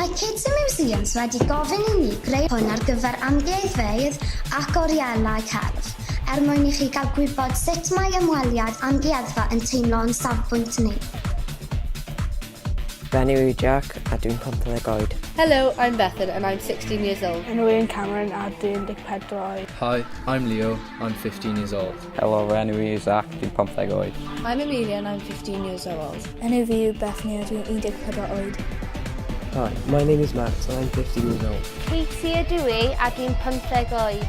Mae Kids in Museums wedi gofyn i ni greu hwn ar gyfer amgueddfeydd ac orielau celf, er mwyn i chi gael gwybod sut mae ymweliad amgueddfa yn teimlo o'n safbwynt ni. Fy enw yw Jack a dwi'n 15 oed. Hello, I'm Bethan and I'm 16 years old. Enw i yn Cameron a dwi'n 14 oed. Hi, I'm Leo, I'm 15 years old. Helo, fy enw i yw Zach, dwi'n 15 oed. I'm Amelia and I'm 15 years old. Enw fi yw Bethany a dwi'n 14 oed. Hi, my name is Max and I'm 15 years old. Katie ydw i a dwi'n 15 oed.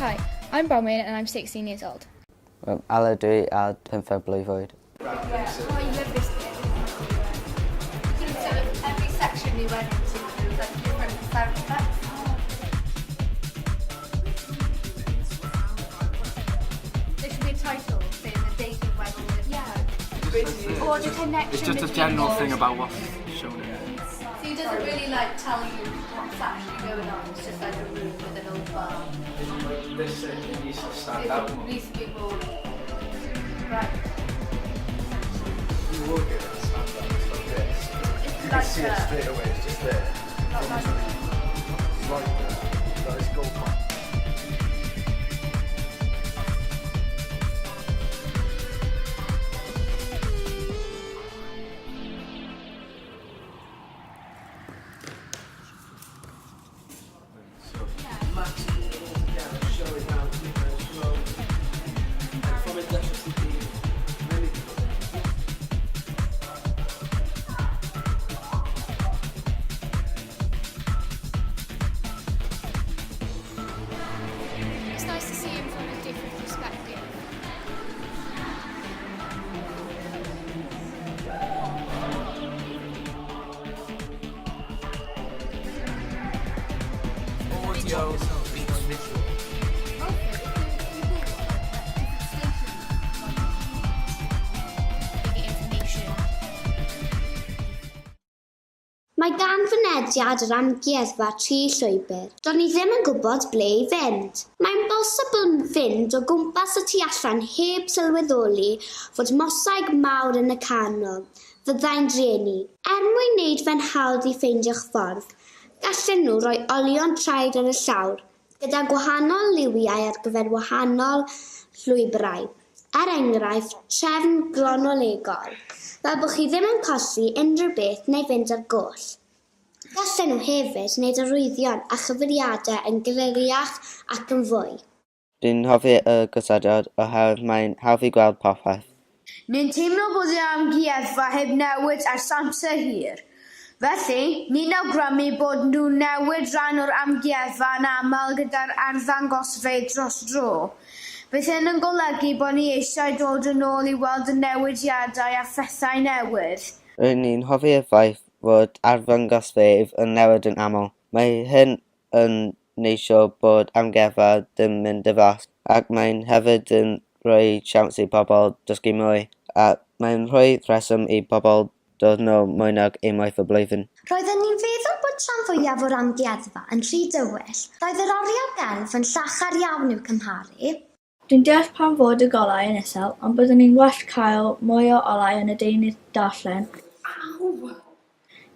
Hi, I'm Bronwyn and I'm 16 years old. Um, Ala dwi a 15 blwydd oed. Oh, I love this bit. So every section we went into, there was like different sound effects. There should be a title saying the date of when all this Yeah. Or the connection It's just a between general all thing the- about what's shown in it. So he doesn't really like tell you what's actually going on. It's just like a room with an old bar. Like this thing, it needs to stand out It more. needs to be more right. You will get it to stand out, it's like this. It's You can like see it a- straight away, it's just there. Not like It's right there. That is gold mine. It's nice to see him from a different perspective. Audio beats visual. Bigger information. Mae gan fynediad yr amgueddfa tri llwybr. Do'n i ddim yn gwybod ble i fynd. Mae'n bosibl fynd o gwmpas y tu allan heb sylweddoli fod mosaig mawr yn y canol, fyddai'n drueni. Er mwyn wneud fe'n hawdd i ffeindio'ch ffordd, gallen nhw roi olion traed ar y llawr, gyda gwahanol liwiau ar gyfer wahanol llwybrau. Er enghraifft, trefn gronolegol, fel bod chi ddim yn colli unrhyw beth neu fynd ar goll. Gallen nhw hefyd wneud arwyddion a chyfeiriadau yn gliriach ac yn fwy. Dwi'n hoffi y gosodiad oherwydd mae'n hawdd i gweld popeth. Ni'n teimlo bod yr amgueddfa heb newid ers amser hir. Felly, ni'n awgrymu bod nhw'n newid rhan o'r amgueddfa yn aml gyda'r arddangosfeydd dros dro. Bydd hyn yn golygu bod ni eisiau dod yn ôl i weld y newidiadau a phethau newydd. Rydyn ni'n hoffi y ffaith fod arddangosfeydd yn newid yn aml. Mae hyn yn neud siŵr bod amgueddfa ddim yn diflas ac mae'n hefyd yn rhoi siawns i pobl dysgu mwy a mae'n rhoi rheswm i bobl dod nôl mwy nag unwaith y blwyddyn. Roedden ni'n feddwl bod rhan fwyaf o'r amgueddfa yn rhy dywyll. Roedd yr oriel gelf yn llachar iawn i'w cymharu. Dwi'n deall pam fod y golau yn isel, ond byddwn ni'n well cael mwy o olau yn y deunydd darllen.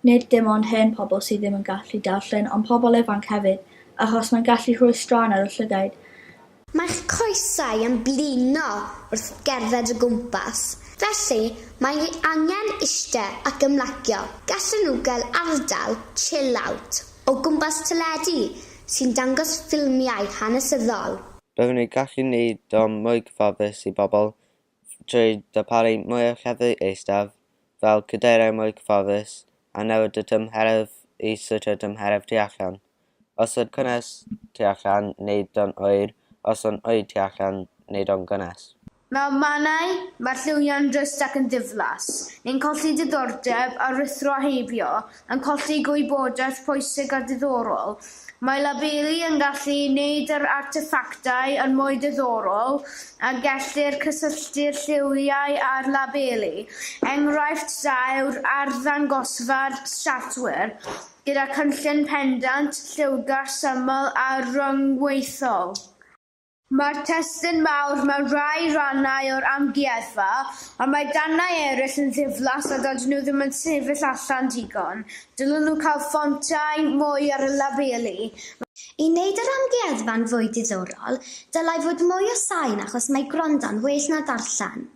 Nid dim ond hen pobl sydd ddim yn gallu darllen, ond pobl ifanc hefyd, achos mae'n gallu rhoi straen ar y llygaid. Mae'ch coesau yn blino wrth gerdded o gwmpas. Felly, mae angen eistedd ac ymlacio. Gallen nhw gael ardal chill out o gwmpas teledu sy'n dangos ffilmiau hanesyddol. Byddwn ni'n gallu neud o'n mwy cyfforddus i bobl trwy darparu mwy o llefydd eistedd, fel cadeiriau mwy cyfforddus, a newid y tymheredd i siwtio tymheredd tu allan. Os yw'n cynnes tu allan, wneud o'n oer, os yw'n oer tu allan, wneud o'n gynnes. Mewn mannau, mae'r lliwiau'n drist ac yn ddiflas. Ni'n colli diddordeb a rhuthro heibio, yn colli gwybodaeth pwysig a diddorol. Mae labeli yn gallu wneud yr arteffactau yn mwy diddorol a gellir cysylltu'r lliwiau â'r labeli. Enghraifft da yw'r arddangosfa'r Siartwyr, gyda cynllun pendant, lliwgar, syml a rhyngweithiol. Mae'r testun mawr mewn rhai rhannau o'r amgueddfa, ond mae darnau eraill yn ddiflas a dydyn nhw ddim yn sefyll allan digon. Dylen nhw cael ffontau mwy ar y labeli. I wneud yr amgueddfa'n fwy diddorol, dylai fod mwy o sain achos mae gwrando'n well na darllen.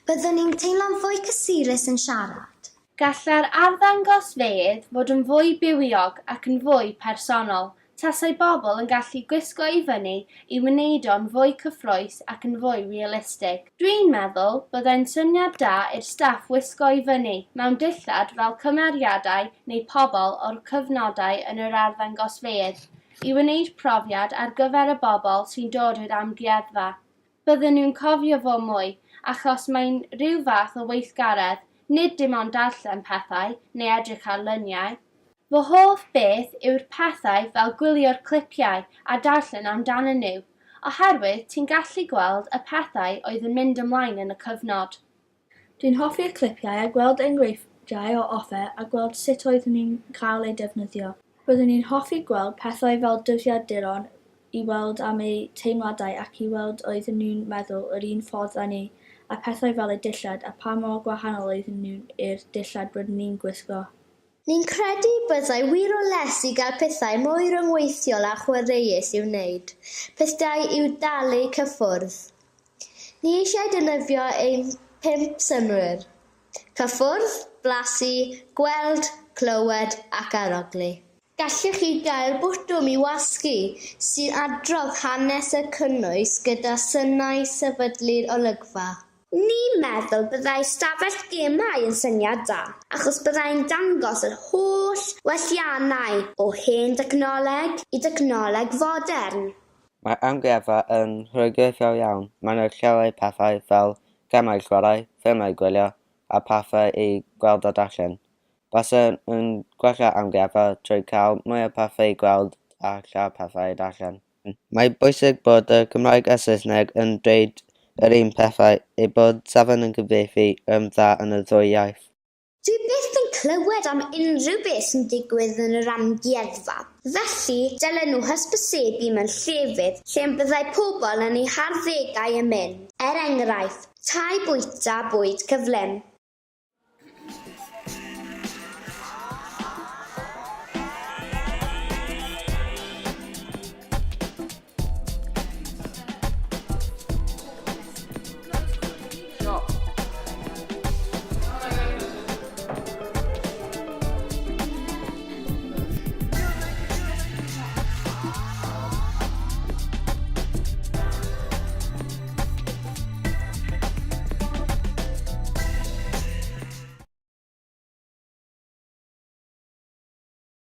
Byddwn ni'n teimlo'n fwy cysurus yn siarad. Gallai'r arddangosfeydd fod yn fwy bywiog ac yn fwy personol, tasai bobl yn gallu gwisgo i fyny i wneud o'n fwy cyffrous ac yn fwy realistig. Dwi'n meddwl byddai'n syniad da i'r staff wisgo i fyny mewn dillad fel cymeriadau neu pobl o'r cyfnodau yn yr arddangosfeydd i wneud profiad ar gyfer y bobl sy'n dod i'r amgueddfa. Bydden nhw'n cofio fo mwy, achos mae'n rhyw fath o weithgaredd, nid dim ond darllen pethau neu edrych ar luniau. Fy hoff beth yw'r pethau fel gwylio'r clipiau a darllen amdanyn nhw, oherwydd ti'n gallu gweld y pethau oedd yn mynd ymlaen yn y cyfnod. Dwi'n hoffi'r clipiau a gweld enghreifftiau o offer a gweld sut oedden nhw'n cael eu defnyddio. Byddwn i'n hoffi gweld pethau fel dyddiaduron i weld am eu teimladau ac i weld oedden nhw'n meddwl yr un ffordd â ni, a pethau fel eu dillad a pa mor gwahanol oedden nhw i'r dillad rydyn ni'n gwisgo. Ni'n credu byddai wir o les i gael pethau mwy rhyngweithiol a chwareus i'w wneud, pethau i'w dalu cyffwrdd. Ni eisiau defnyddio ein pump synnwyr: cyffwrdd, blasu, gweld, clywed ac arogli. Gallech chi gael botwm i wasgu sy'n adrodd hanes y cynnwys gyda synau sefydlu'r olygfa. Ni'n meddwl byddai stafell gemau yn syniad da, achos byddai'n dangos yr holl welliannau o hen dechnoleg i dechnoleg fodern. Mae amgueddfa yn rhagweithiol iawn. Mae'n llawer pethau fel gemau chwarae, ffilmiau gwylio, a pethau i gweld a darllen. Baswn yn gwella amgueddfa trwy cael mwy o pethau i gweld a llai o pethau i darllen. Mae'n bwysig bod y Cymraeg a Saesneg yn dweud yr un pethau, eu bod safon yn cyfieithu yn dda yn y ddwy iaith. Dwi byth yn clywed am unrhyw beth sy'n digwydd yn yr amgueddfa, felly dylen nhw hysbysebu mewn llefydd lle byddai pobl yn eu harddegau yn mynd, er enghraifft, tai bwyta bwyd cyflym.